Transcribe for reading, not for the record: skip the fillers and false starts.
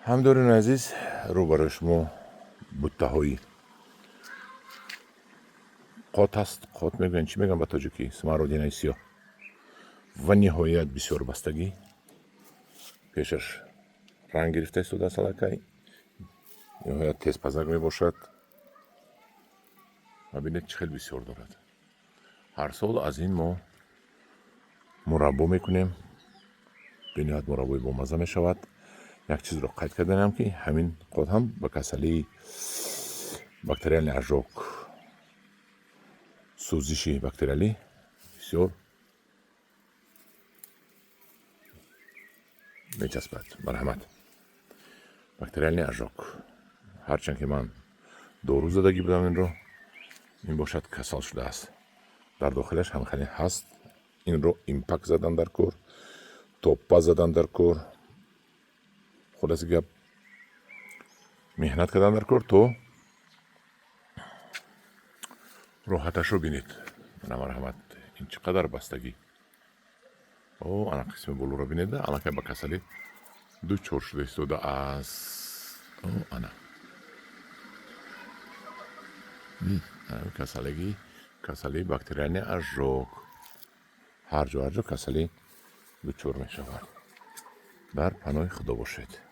Ҳамдорони азиз, рӯ барои шумо буттаҳои қот аст. Қот мегӯянд, чӣ мегӯянд ба тоҷикӣ? Смородинаи сиёҳ ва ниҳоят бисёр бастагӣ, пешаш ранг гирифта истодааст аллакай, ниҳоят тезпазак мебошад ва бинед, чӣ хел бисёр дорад. Ҳар сол аз ин мо мураббо мекунем, бениҳоят мураббои бомазза мешавад. Як чизро қайд карданам, ки ҳамин қот ҳам ба касалии бактериальный ожог, сӯзиши бактериалӣ бисёр мечаспад. Марҳамат, бактериальный ожог. Ҳарчанд ки ман дору задагӣ будам инро, ин бошад, касал шудааст, дар дохилаш ҳамхеле ҳаст. Инро Импак задан дар кор, топпа задан дар кор, хулоси гап, меҳнат кардан дар кор, то роҳаташро бинед. Мана, марҳамат, ин чӣ қадар бастагӣ. О, ана қисми болоро бинед, аллакай ба касалӣ дучор шуда истодааст. Ана касалиги, касалии бактериальный ожог. Ҳар ҷо, ҳар ҷо касалӣ дучор мешавад. Дар паноҳи Худо бошед.